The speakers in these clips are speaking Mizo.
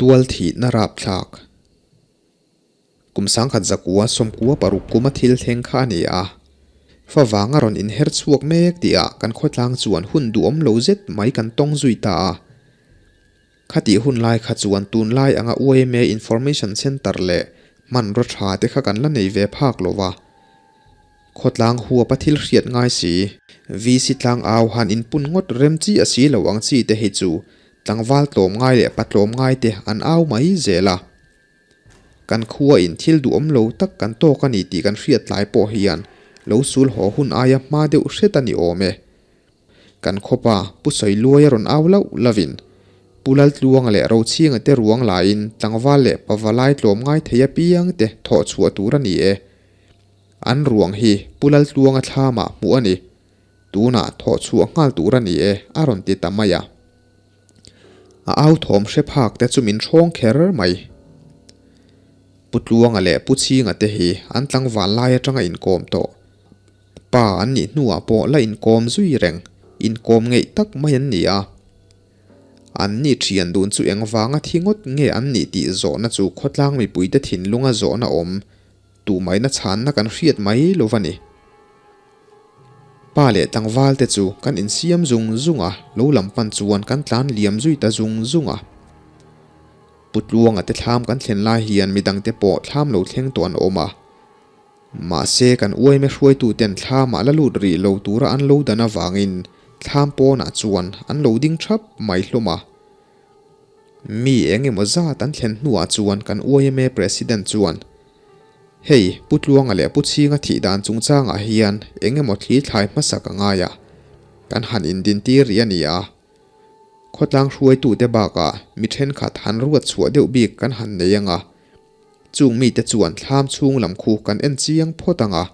Tual thihna rapthlak. Kum 1906 kuma thil thleng kha a ni a. Favang a rawn inher chhuak mek tihah kan khawtlang chuan hun duhawm lo zet mai kan tawng zui ta a. Khatih hun lai kha chuan tunlai anga yma Information Centre leh hmanraw tha te kha kan la nei ve phak lo va. Khawtlang huapa thil hriat ngai si, VC tlang au han inpun ngawt rem chi a si lo ang chi te hi chu tlangval tlawm ngai leh pa tlawm ngai te an au mai zel a. Kan khua in thil duhawm lo tak kan tawk a ni tih kan hriat tlai pawh hian lo sul haw hun aia hma deuh hret a ni awm e. Kan khawpa Pu Sawiluai a rawn au lauh lovin Pu Laltluanga leh Rochhinga te ruang laiin tlangval leh pavalai tlawm ngai thei apiang te thawh chhuah tur a ni e. An ruang hi Pu Laltluanga thlamah hmuh a ni. Tunah thawh chhuah nghal tur a ni e a rawn ti ta mai a. A au thawm hre phak te chu min hrawng kher mai. Pu Tluanga leh Pu Chhinga te hi an tlangval lai atanga inkawm tawh. Pa an nih hnuah pawh la inkawm zui reng, inkawm ngeih tak mai an ni a. An ni thian dun chu engvanga thi ngawt nge an nih tih zawhna chu khawtlang mipuite thinlunga zawhna awm Tuhmaina chhanna kan hriat mai lo va ni. Pa leh tlangval te chu kan insiam zung zung a, lo lam pan chuan kan tlan liam zui ta zung zung a. Pu Tluanga te thlam kan thlen lai hian midangte pawh thlam lo thleng tawh an awm a. Mahse kan uaime hruaitu ten thlamah la lut rih lo tura an lo dan avangin thlam pawnah chuan an lo ding thap mai hlawm a. Mi eng emaw zat an thlen hnuah chuan kan yma President chuan, Hei, Pu Tluanga leh Pu Chhinga thih dan chungchangah hian eng emaw thli thlai hmasak a ngai a, kan han indintir rih a ni a. Khawtlang hruaitute bakah mi thenkhat han ruat chhuah deuh bik kan han nei ang a, chung mite chuan thlam chhung lam khu kan en chiang phawt ang a,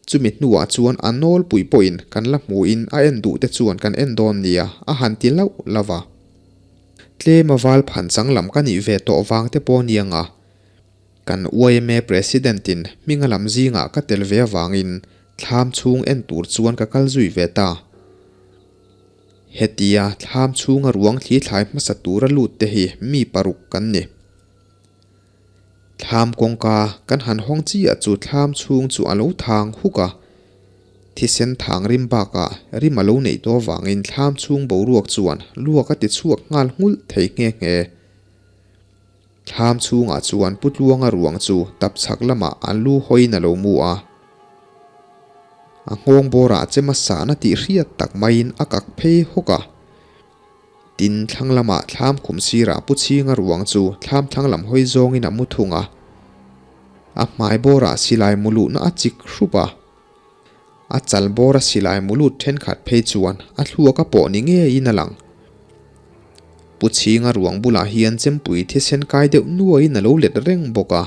Chumi hnuah chuan a nawlpui pawhin kan la hmuhin a en duh te chuan kan en dawn nia a han ti lauh lauh a. Tlema val phan chang lam ka nih ve tawh vang te pawh nia nga. Kan yma President in hminga lam zingah ka tel ve avangin thlam chhung en tur chuan ka kal zui ve ta. Hetia thlam chhunga ruang thli thlai hmasa tura lut te hi mi paruk kan ni. Thlam kawngka kan han hawng chiah chu thlam chhung chu a lo thang huk a, thisen thang rim bakah rim a lo neih tawh avangin thlam chhung boruak chuan luak a ti chhuak nghal nghulh thei nghe nghe. Thlam chhungah chuan Pu Tluanga ruang chu tap chhak lamah an lu hawiin a lo mu a. A nghawng bawrah chema sahna tih hriat tak maiin a kak phei hawk a. Tin, thlang lamah thlam khum sirah Pu Chhinga ruang chu thlam thlang lam hawi zawngin a mu thung a. A hmai bawrah silai mu luhna a chik hrup a. A chal bawra silai mu lut thenkhat phei chuan a thluak a pawh ni ngeiin a lang. Pu Chhinga ruang bulah hian chempui thisen kai deuh nuaiin a lo let reng bawk a.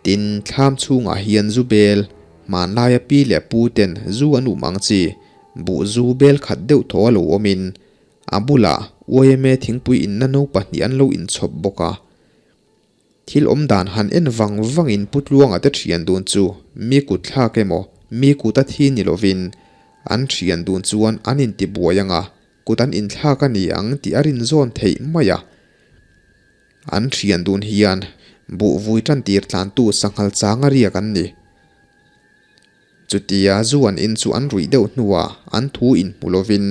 Tin, thlam chhungah hian zu bel, hmanlaia pi leh pu ten zu an um ang chi, buh zu bel khat deuh thaw a lo awmin, a bulah yma thingpui inna no pahnih an lo inchhawp bawk a. Thil awm dan han en vang vangin Pu Tluanga te thian dun chu mi kut thlak emaw, mi kut a thi ni lovin an thian dun chuan an intibuai anga kut an inthlak a ni ang tih a rinzawn theih mai a. An thian dun hian buh vui tan tir tlantu sanghal changa riak an ni. Chutia zu an in chu an ruih deuh hnuah an thu inhmu lovin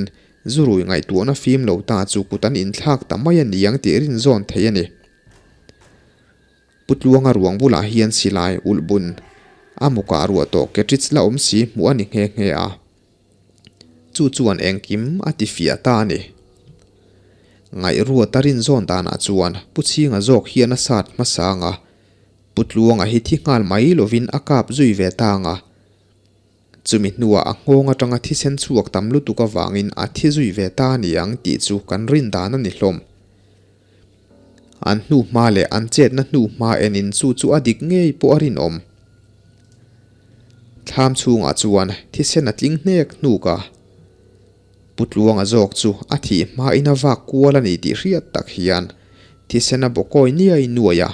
zu rui ngaihtuahna fim lo ta chu kut an inthlak ta mai a ni ang tih rinzawn thei a ni. Pu Tluanga ruang bulah hian silai ulh bun a mukah ruah tawh cartridge la awm si hmuh a ni nghe nghe a. Chu chuan engkim a ti fiah ta a ni. Ngaihruat a rinzawn danah chuan Pu Chhinga zawk hian a sat hmasa ang a, Pu Tluanga hi thi nghal mai lovin a kap zui ve ta ang a. Chumi hnuah a nghawng atanga thisen chhuak tam lutuk avangin a thi zui ve ta a ni ang tih chu kan rin dan a ni hlawm. An hnu hma leh an chetna hnu hma enin chu chu a dik ngei pawh a rinawm. Thlam chhungah chuan thisen a tling hnek hnuk a. Pu Tluanga zawk chu a thih hmain a vak kual a ni tih hriat tak hian thisen a bawkawi niai nuai a.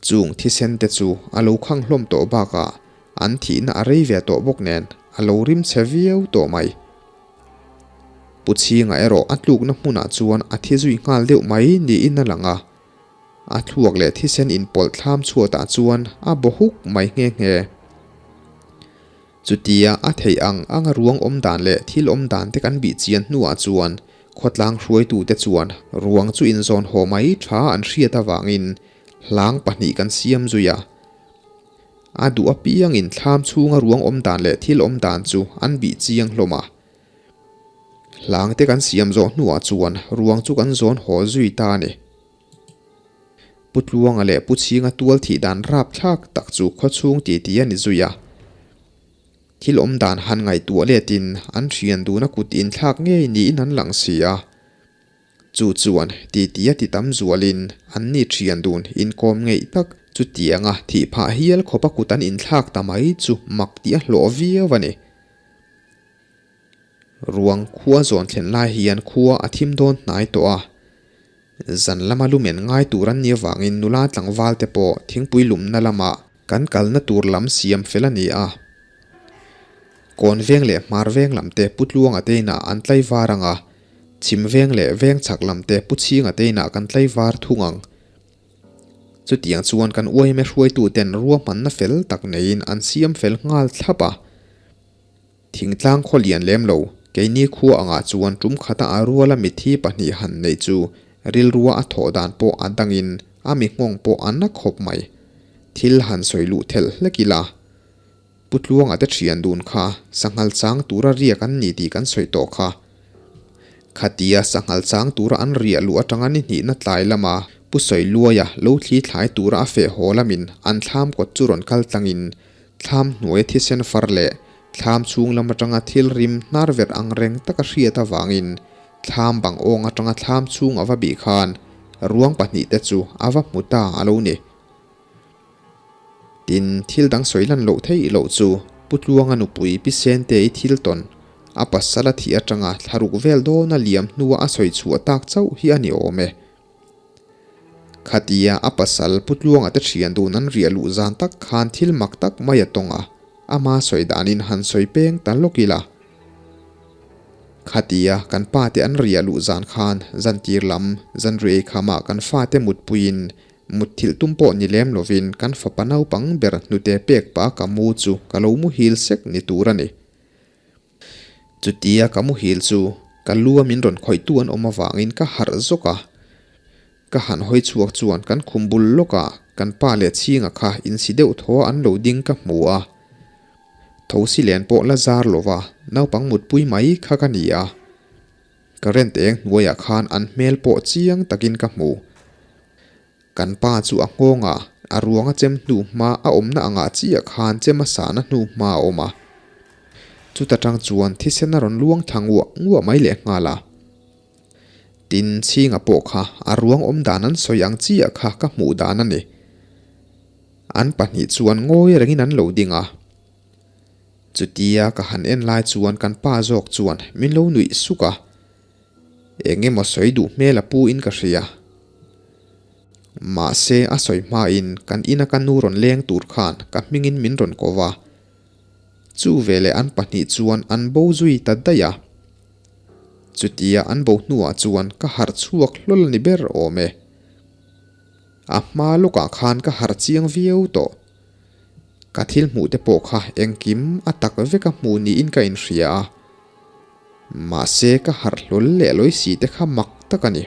Chung thisen te chu a lo khang hlawm tawh bakah an thihna a rei ve tawh bawk nen a lo rim chhe viau tawh mai. Pu Chhinga erawh a tlukna hmunah chuan a thi zui nghal deuh mai niin a lang a. A thluak leh thisen inpawlh thlam chhuatah chuan a baw huk mai nghe nghe. Chutia a theih ang anga ruang awm dan leh thil awm dan te kan bih chian hnuah chuan khawtlang hruaitute chuan ruang chu inzawn haw mai tha an hriat avangin hlang pahnih kan siam zui a. A duh apiangin thlam chhunga ruang awm dan leh thil awm dan chu an bih chiang hlawm a. Hlang te kan siam zawh hnuah chuan ruang chu kan zawn haw zui ta a ni. Pu Tluanga leh Pu Chhinga tual thih dan rap thlak tak chu khawchhung titi a ni zui a. Thil awm dan han ngaihtuah letin an thian duna kut inthlak ngei niin an lang si a. Chu chuan titi a ti tam zualin an ni thian dun inkawm ngeih tak chutianga thih phah hial khawpa kut an inthlak ta mai chu mak tih a hlawh viau a ni. Ruang khua zawn thlen lai hian khua a thim dawn hnai tawh a, zan lama lumen ngai tur an nih avangin nula tlangval te pawh thingpui lumna lamah kan kalna tur lam siam fel a ni a. Kawn veng leh hmar veng lam te Pu Tluanga te inah an tlaivar ang a, chhim veng leh veng chhak lam te Pu Chhinga te inah kan tlaivar thung ang. Chutiang chuan kan uaime hruaituten ruahmanna fel tak neiin an siam fel nghal thlap a. Thingtlang khaw lian lem lo, keini khua angah chuan tum khata a ruala mithi pahnih han neih chu rilrua a thawh dan pawh a dangin a mi nghawng pawh a na khawp mai. Thil han sawi luh thelh hlek ila, Pu Tluanga te thian dun kha sanghal chang tura riak an ni tih kan sawi tawh kha. Khatia sanghal chang tura an riah luh atanga ni hnihna tlai lama Pu Sawiluaia lo thli thlai tura a feh haw lamin an thlam kawt chu rawn kal tlangin Thlam hnuaia thisen far leh thlam chhung lam atanga thil rim hnar verh ang reng taka hriat avangin thlam bang awng atanga thlam chhung a va bih khan ruang pahnih te chu a va hmu ta a lo ni. Tin, thil dang sawi lan loh theih loh chu Pu Tluanga nupui Pi Sente-i thil tawn a pasal a thih atanga thlaruk vel dawna liam hnua a sawi chhuah tak chauh hi a ni awm e. Khatia a pasal Pu Tluanga te thian dun an riah luh zan tak khan thil mak tak mai a tawng a, ama sawi danin han sawi peng ta lawk ila. Khatia kan pa te an riah luh zan khan zantir lam zanriei khamah kan fate mutpuiin mutthilh tum pawh ni lem lovin kan fapa naupang ber hnute pek pah ka mu chu ka lo muhil sek ni tur a ni. Chutia ka muhil chu ka lu a min rawn khawihtu an awm avangin ka harh zawk a. Ka han hawi chhuak chuan kan khum bul lawkah kan pa leh chhinga kha insi deuh thaw an lo ding ka hmu a. Thosi len pawh la zar lova naupang mutpui mai kha ka ni a. Current eng hnuaiah khan an hmel pawh chiang takin ka hmu. Kan pa chu a nghawng a, a ruang a chem hnu hma a awmna angah chiah khan chem a sahna hnu hma a awm a. Chuta tang chuan thisen a rawn luang thla nguah nguah mai leh nghal a. Tin, chhinga pawh kha a ruang awm dan an sawi ang chiah kha ka hmuh dan a ni. An pahnih chuan ngawi rengin an lo ding a. Chutia ka han en lai chuan kan pa zawk chuan min lo nuih suk a. Eng emaw sawi duh hmel a pu in ka hria. Mahse a sawi hmain kan ina ka nu rawn leng tur khan ka hmingin min rawn ko va. Chu veleh an pahnih chuan an bo zui ta daih a. Chutia an bo hnuah chuan ka harh chhuak hlawl a ni ber awm e. A hma lawkah khan ka harh chiang viau tawh. Ka thil hmuh te pawh kha engkim a tak veka hmuh niin ka inhria a. Mahse ka harh hlawl leh lawi si te kha mak tak a ni.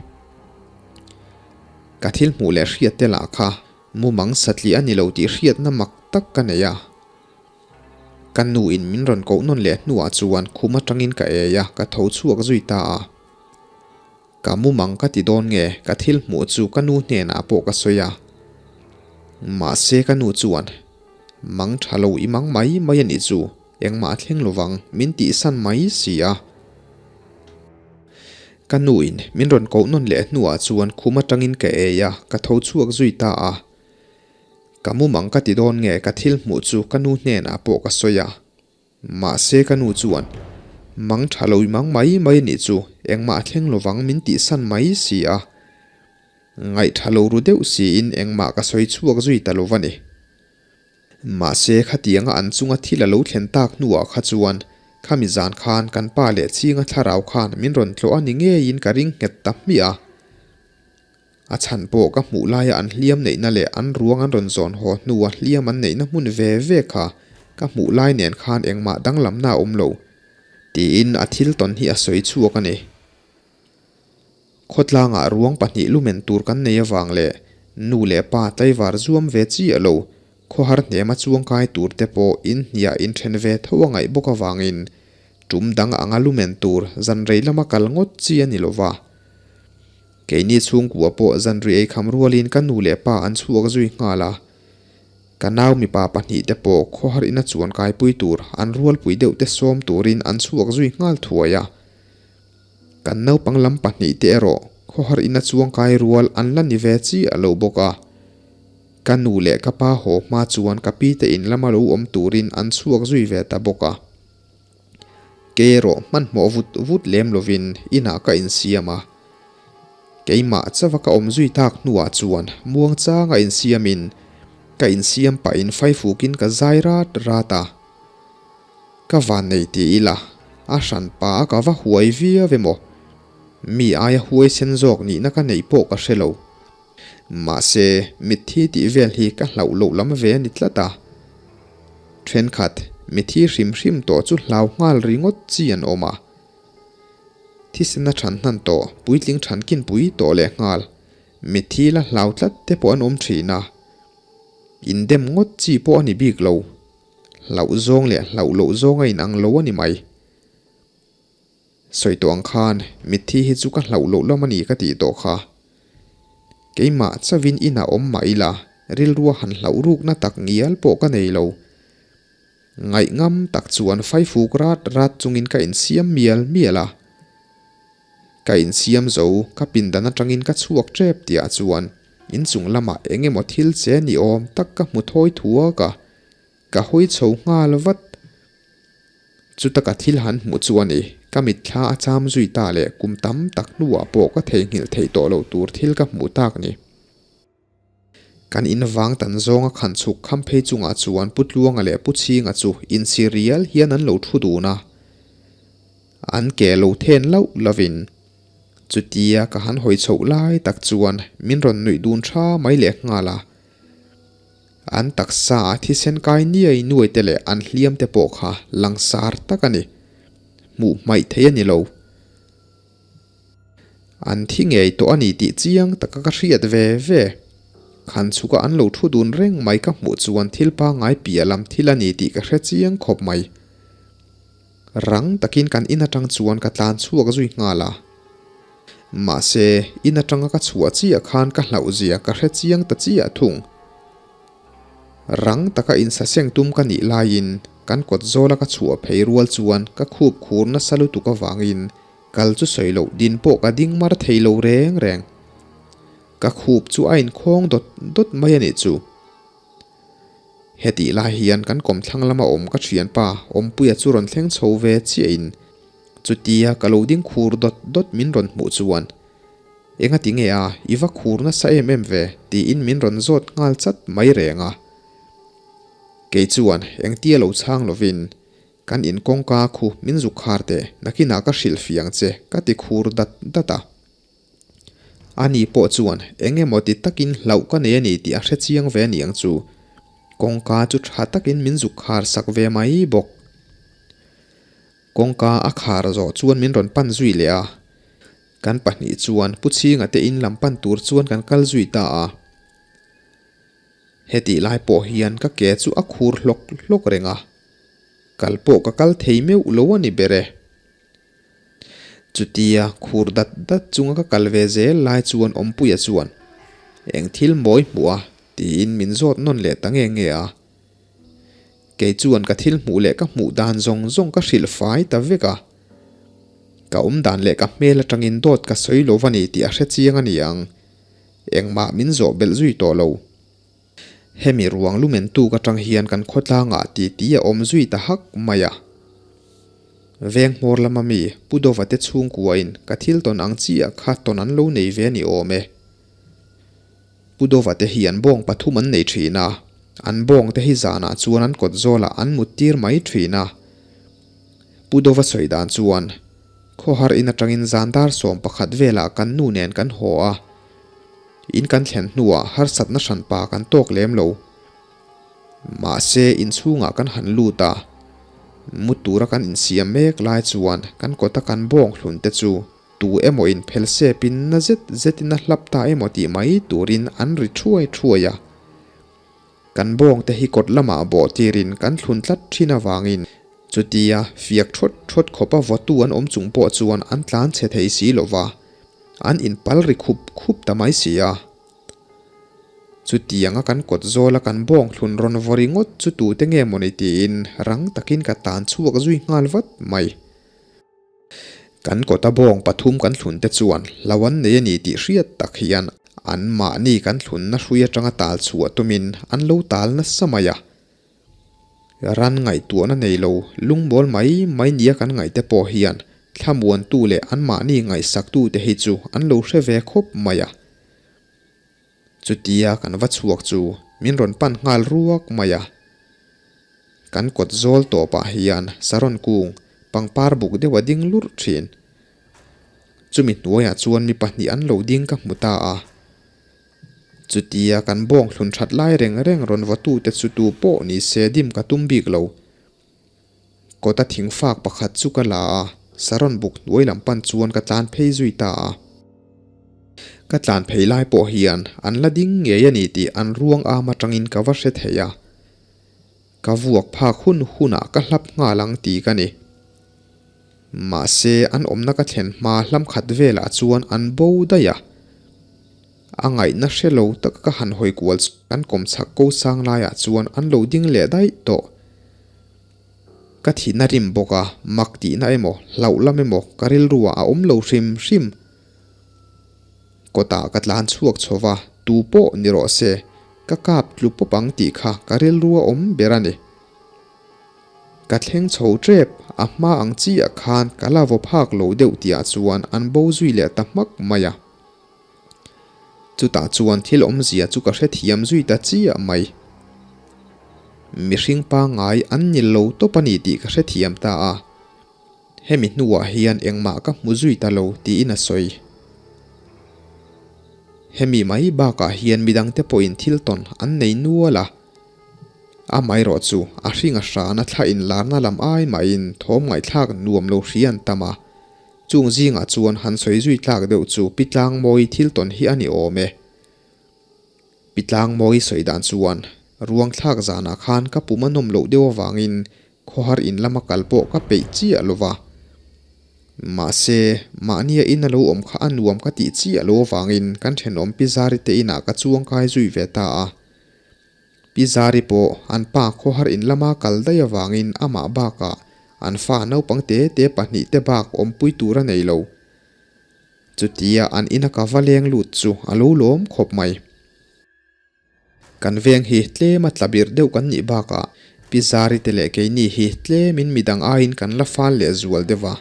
Ka thil hmuh leh hriat te lah kha mumang satliah a ni lo tih hriatna mak tak ka nei a. Ka nu in min rawn koh nawn leh hnuah chuan khum atangin ka ei a, ka tho chhuak zui ta a. Ka mumang ka ti dawn nge ka thil hmuh chu ka nu hnenah pawh ka sawi a. Mahse ka nu chuan mang tha lo i mang mai mai a nih chu. Engmah a thleng lovang, min tihsan mai si a. Ka nuin min rawn koh nawn leh hnuah chuan khum atangin ka ei a, ka tho chhuak zui ta a. Ka mumang ka ti dawn nge ka thil hmuh chu ka nu hnenah pawh ka sawi a. Mahse ka nu chuan, Mang tha lo i mang mai mai nih chu, engmah a thleng lovang min tihsan mai si a. Ngaihtha lo ru deuh siin engmah ka sawi chhuak zui ta lo va ni. Mahse, khatianga an chunga thil a lo thlen tak hnuah kha chuan Khami zan khan kan pa leh Chhinga thlarau khan min rawn tlawh a ni ngeiin ka ring nghet ta hmiah a. A chhan pawh ka hmuh laia an hliam neihna leh an ruang an rawn zawn haw hnua hliam an neihna hmun ve ve kha ka hmuh lai nen khan engmah danglamna a awm lo, tiin a thil tawn hi a sawi chhuak a ni. Khawtlangah ruang pahnih lumen tur kan nei avang leh nu leh pa tlaivar zuam ve chiah lo, khawhar hnema chuangkai tur te pawh inhniah inthen ve tho a ngaih bawk avangin tum dang anga lumen tur zan rei lama kal ngawt chi a ni lo va. Keini chhungkua pawh zanri ei kham rualin ka nu leh pa an chhuak zui nghal a, ka nau mipa pahnih te pawh khawhar ina chuan kaipui tur an rualpui deuh te sawm turin an chhuak zui nghal thuai a. Kan naupang lam pahnih te erawh khawhar ina chuang kai rual an la ni ve chiah lo bawk a. Ka nu leh ka pa haw hma chuan ka pi te in lama lo awm turin an chhuak zui ve ta bawk a. Kei erawh hmanhmawh vut vut lem lovin inah ka insiam a. Keimah chauha ka awm zui tak hnuah chuan muangchanga insiamin ka insiam pahin faifukin ka zai rat rat a. Ka van nei ti ila, a hran pa a ka va huai viau emaw? Mi aia huai sen zawk nihna ka neih pawh ka hre lo. Mahse, mitthi tih vel hi ka hlauh loh lam ve a ni tlat a. Thenkhat, mitthi hrim hrim tawh chu hlau nghal ringawt chi an awm a. Thisena than hnan tawh, puitling than kin pui tawh leh nghal, mitthi la hlau tlat te pawh an awm thin a. Indem ngawt chi pawh a ni bik lo. Hlauh zawng leh hlauh loh zawng a inang lo a ni mai. Sawi tawh ang khan mitthi hi chu ka hlauh loh lam a ni ka tih tawh kha. Keimah chauhin inah awm mah ila rilrua han hlauh rukna tak ngial pawh ka nei lo. Ngaihngam tak chuan faifuk rat rat chungin ka insiam mial mial a. Ka insiam zo, ka pindan atangin ka chhuak tep tihah chuan inchung lamah eng emaw thil che ni awm tak ka hmu thawi thuak a, ka hawi chho nghal vat. Chuta ka thil han hmuh chu a ni, ka mitthla a cham zui ta leh kum tam tak hnuah pawh ka theihnghilh theih tawh loh tur thil ka hmuh tak ni. Kan in vang tan zawnga khan chhuk kham phei chungah chuan Pu Tluanga leh Pu Chhinga chu insi rial hian an lo thu dun a. An ke lo then lauh lovin chutia ka han hawi chhoh lai tak chuan min rawn nuih dun tha mai leh nghal a. An taksa a thisen kai niai nuai te leh an hliam te pawh kha langsar tak a ni. Hmuh hmaih thei a ni lo. An thi ngei tawh a ni tih chiang taka ka hriat ve ve. Khan chhuka an lo thu dun reng mai ka hmuh chuan thil pangngai piah lam thil a ni tih ka hre chiang khawp mai. Rang takin kan in atang chuan ka tlan chhuak zui nghal a. Mahse, in atanga ka chhuah chiah khan ka hlauh zia ka hre chiang ta chiah thung. Rang taka insaseng tum ka nih laiin kan kawt zawla ka chhuah phei rual chuan ka khup khur nasa lutuk avangin kal chu sawi loh din pawh ka ding mar thei lo reng reng. Ka khup chu a inkhawng dawt dawt mai a nih chu. Hetih lai hian kan kawmthlang lama awm ka thianpa Awmpuia chu rawn thleng chho ve chiahin chutia ka lo ding khur dawt dawt min rawn hmuh chuan Engati nge a, i va khur nasa em em ve? tiin min rawn zawt nghal chat mai reng a. Kei chuan engtia lo chhang lovin, Kan in kawngka khu min zuk khar teh, nakinah ka hrilh fiang che, ka ti khur dat dat a. Ani pawh chuan eng emaw ti takin hlauh ka nei a ni tih a hre chiang ve aniang chu, kawngka chu tha takin min zuk khar sak ve mai bawk. Kawngka a khar zawh chuan min rawn pan zui leh a. Kan pahnih chuan Pu Chhinga te in lam pan tur chuan kan kal zui ta a. Hetih lai pawh hian ka ke chu a khur hlawk hlawk reng a, kal pawh ka kal thei meuh lo a ni ber e. Chutia khur dat dat chunga ka kal ve zel lai chuan Awmpuia chuan, Eng thil mawi hmuh a? tiin min zawt nawn leh ta nge nge a. Kei chuan ka thil hmuh leh ka hmuh dan zawng zawng ka hrilh fai ta vek a. Ka awm dan leh ka hmel atangin dawt ka sawi lo va ni tih a hre chiang a ni ang. Engmah min zawh belh zui tawh lo. Hemi ruang lumen tuk atang hian kan khawtlangah titi a awm zui ta hak mai a. Veng hmawr lama mi Pu Dova te chhungkuain ka thil tawn ang chiah kha tawn an lo nei ve a ni awm e. Pu Dova te hi an bawng pathum an nei thin a, an bawng te hi zanah chuan an kawt zawlah an mut tir mai thin a. Pu Dova sawi dan chuan, Khawhar in atangin zan dar 11 velah kan nu nen kan haw a. In kan thlen hnuah harsatna hranpa kan tawk lem lo. Mahse, inchhungah kan han lut a, mu tura kan insiam mek lai chuan kan kawta kan bawng hlun te chu tu emaw in phel sepin na zet zetin a hlap ta emaw tih mai turin an ri thuai thuai a. Kan bawng te hi kawt lamah bawh tirin kan thlun tlat thin avangin chutia fiak thawt thawt khawpa vawtu an awm chung pawh chuan an tlan chhe thei si lova, an inpal ri khup khup ta mai si a. Chutianga kan kawt zawla kan bawng thlun rawn vaw ringawt chu tute nge mawni tiin rang takin ka tan chhuak zui nghal vat mai. Kan kawta bawng pathum kan thlun te chuan hlo an nei a ni tih hriat tak hian an mahni kan thlunna hrui atanga tal chhuah tumin an lo tal nasa mai a. Ran ngaihtuahna nei lo lungmawl mai mai nia kan ngaihte pawh hian thlamuantu leh anmahni ngaihsaktute hi chu an lo hre ve khawp mai a. Chutia kan va chhuak chu min rawn pan nghal ruak mai a. Kan kawt zawl tawpah hian saron kung pangpar buk deuh a ding lurh thin. Chumi hnuaiah chuan mi pahnih an lo ding ka hmu ta a. Chutia kan bawng thlun that lai reng reng rawn vawtute chu tu pawh ni se dim ka tum bik lo. Kawta thing fak pakhat chu ka la a, saron buk hnuai lam pan chuan ka tlan phei zui ta a. Ka tlan phei lai pawh hian an la ding ngei a ni tih an ruang am atangin ka va hre thei a. Ka vuak phak hun hunah ka hlap nghal ang ti ka ni. Mahse an awmna ka thlen hma hlam khat velah chuan an bo daih a. A ngaihna hre lo taka ka han hawi kual chu kan kawm chhak ko sang laiah chuan an lo ding leh daih tawh. Ka thihna rim bawk a, mak tihna emaw, hlauh lam emaw ka rilruah a awm lo hrim hrim. Kawtah ka tlan chhuak chho va, tu pawh ni rawh se, ka kap tlu pawp ang tih kha ka rilru a awm ber a ni. Ka thleng chho tep, a hma ang chiah khan ka la vaw phak lo deuh tihah chuan an bo zui leh ta hmak mai a. Chutah chuan thil awmzia chu ka hrethiam zui ta chiah mai. Mihring pangngai an ni lo tawp a ni tih ka hrethiam ta a. Hemi hnuah hian engmah ka hmu zui ta lo tiin a sawi. Hemi mai bakah hian midangte pawhin thil tawn an nei nual a. Amaherawh chu a hring a hrana thla inlarna lam ai mahin thawm ngaihthlak nuam lo hria an tam a. Chung zingah chuan han sawi zui tlak deuh chu Pi Tlangmawi thil tawn hi a ni awm e. Pi Tlangmawi sawi dan chuan ruang thlak zanah khan ka pum a nawm loh deuh avangin khawhar in lama kal pawh ka peih chiah lo va. Mahse, mahnia in a lo awm kha a nuam ka tih chiah lo avangin kan thenawm Pi Zari te inah ka chuang kai zui ve ta a. Pi Zari pawh an pa khawhar in lama kal daih avangin amah bakah an fa naupang te te pahnih te bak awmpui tur a nei lo. Chutia an ina ka va leng lut chu a lo lawm khawp mai. Kan veng hi tlema tla bir deuh kan nih bakah Pi Zari te leh keini hi tlemin midang aiin kan la fal leh zual deuh a.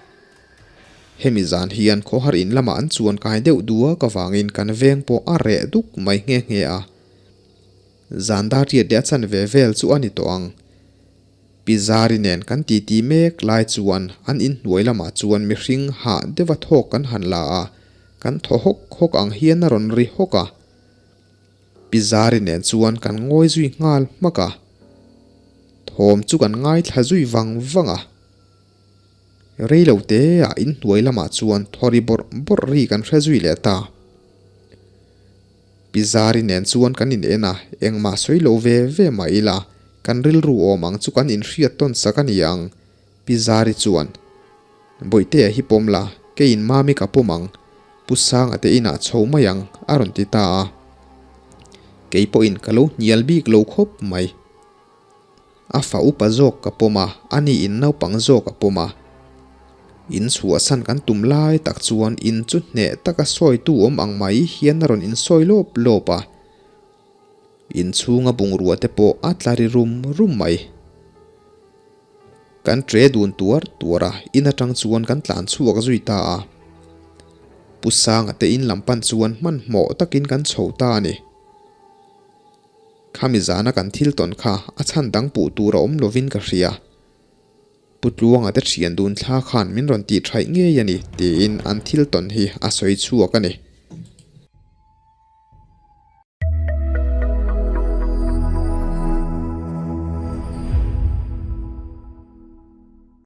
Hemi zan hian khawhar in lamah an chuan kai deuh duak avangin kan veng pawh a reh duk mai nghe nghe a. Zan dar riat leh a chanve vel chu a ni tawh ang. Pi Zari nen kan titi mek lai chuan an inhnuai lamah chuan mihring hah deuha thawk kan han la a, kan thaw hawk hawk ang hian a rawn ri hawk a. Pi Zari nen chuan kan ngawi zui nghal hmak a, thawm chu kan ngaithla zui vang vang a. Rei lo te ah inhnuai lamah chuan thaw ri bawrh bawrh ri kan hre zui leh ta. Pi Zari nen chuan kan in en a, engmah sawi lo ve ve mah ila, kan rilru awm ang chu kan inhriat tawn sak a ni ang. Pi Zari chuan, Bawihtea hi pawm la, keiin Mami ka pawm ang, Pu Sanga te inah chho mai ang, a rawn ti ta a. Kei pawhin ka lo hnial bik lo khawp mai. A fa upa zawk ka pawm a, ani in naupang zawk a pawm a. In chhuahsan kan tum lai tak chuan in chu hneh taka sawitu awm ang mai hian a rawn insawi lawp lawp a. In chhunga bungrua te pawh a tla ri rum rum mai. Kan tre dun tuar tuar a, in atang chuan kan tlan chhuak zui ta a. Pu Sanga te in lam pan chuan hmanhmawh takin kan chho ta a ni. Khami zana kan thil tawn kha a chhan dang puh tur a awm lovin ka hria. Pu Tluanga te thian dun thla khan min rawn tih thaih ngei a ni, tiin an thil tawn hi a sawi chhuak a ni.